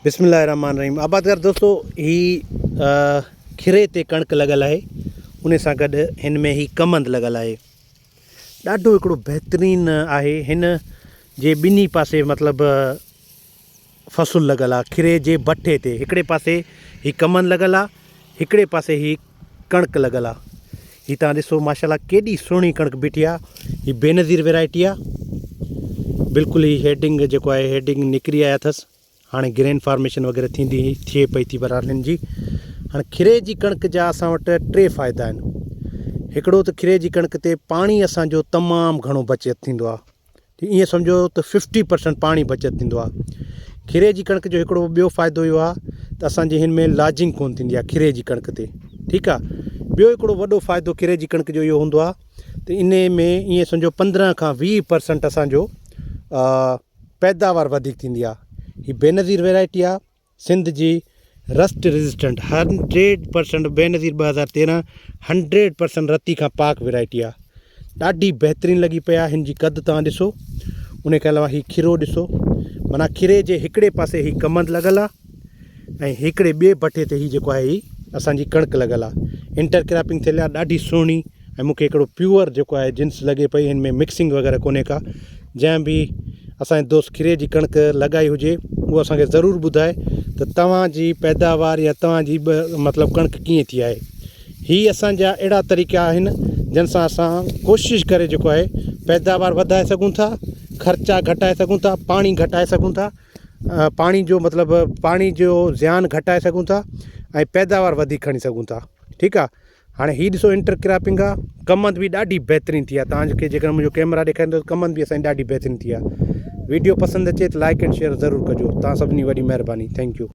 بسم الله الرحمن الرحيم آبادگار دوستو هي کري تي ڪڻڪ لڳل آهي ان سان گڏ هن ۾ هي ڪمند لڳل آهي ڏاڍو هڪڙو بهترين آهي هن جي ٻنهي پاسي مطلب فصل لڳل آهي کري جي بٺي تي هڪڙي پاسي هي ڪمند لڳل آهي هڪڙي پاسي هي ڪڻڪ لڳل آ هي تان ڏسو ماشاءالله ڪيڏي سهڻي ڪڻڪ بيٺي آ هي بينظير ويرائٽي آ بلڪل هي هيڊنگ جيڪو آهي هيڊنگ نڪري آيا اٿس هاڻي گرين فارميشن وغيره ٿيندي ٿئي پئي ٿي برحال هن جي هاڻي کري جي ڪڻڪ جا اسان وٽ ٽي فائدا آهن هڪڙو ته کري جي ڪڻڪ تي پاڻي اسان جو تمام گهڻو بچت ٿيندو آ ائين سمجهو ته ففٽي پرسنٽ پاڻي بچت ٿيندو آهي. کيري جي ڪڻڪ جو هڪڙو ٻيو فائدو اهو آهي ته اسان جي هن ۾ لاجنگ ڪونه ٿيندي آهي کيري جي ڪڻڪ تي ٺيڪ آهي. ٻيو هڪڙو وڏو فائدو کيري جي ڪڻڪ جو اهو هوندو آهي ته انهي ۾ ائين سمجهو 15 کان 20 پرسنٽ اسان جو پيداوار وڌيڪ ٿيندي آهي. هي بينظير ويرائٽي آهي. سنڌ جي wrist resistant 100 percent Benazir 2013 100 percent رتي کان پاڪ ويرائٽي آ ڏاڍي بهترين لڳي پئي آ هن جي قد توهان ڏسو ان کان علاوه هي کيرو ڏسو معنيٰ کيري جي هڪڙي پاسي هي ڪمند لڳل آ ۽ هڪڙي ٻئي بٺي تي هي جيڪو آهي هي اسان جي ڪڻڪ لڳل آ انٽر ڪراپنگ ٿيل آ ڏاڍي سهڻي ۽ مون کي هڪڙو پيور جيڪو آهي جنس لڳي پئي هن ۾ مڪسنگ وغيره ڪونهي ڪا جنهن به اسان جي دوست کيري جي ڪڻڪ لڳائي هجي اهو اسان کي ضرور ٻڌائي ته توهان جي پيداوار يا توهان جي مطلب ڪڻڪ ڪيئن ٿي آهي هي اسان جا اهڙا طريقا آهن جن سان اسان ڪوشش ڪري جيڪو آهي پيداوار وڌائي سگهون ٿا خرچا گهٽائي سگهون ٿا پاڻي گهٽائي سگهون ٿا پاڻي جو مطلب پاڻي جو زيان گهٽائي سگهون ٿا ۽ پيداوار وڌيڪ کڻي سگهون ٿا ٺيڪ آهي هاڻي هي ڏسو انٽر ڪراپنگ آ ڪمند به ڏاڍي بهترين ٿي آ توهان کي جيڪڏهن منهنجو ڪيمرا ڏيکاريندو ته ڪمند به اسان جي ڏاڍي بهترين ٿي آ ويڊيو پسند اچي ته لائڪ اينڊ شيئر ضرور ڪجو توهان سڀني وڏي مهرباني thank you.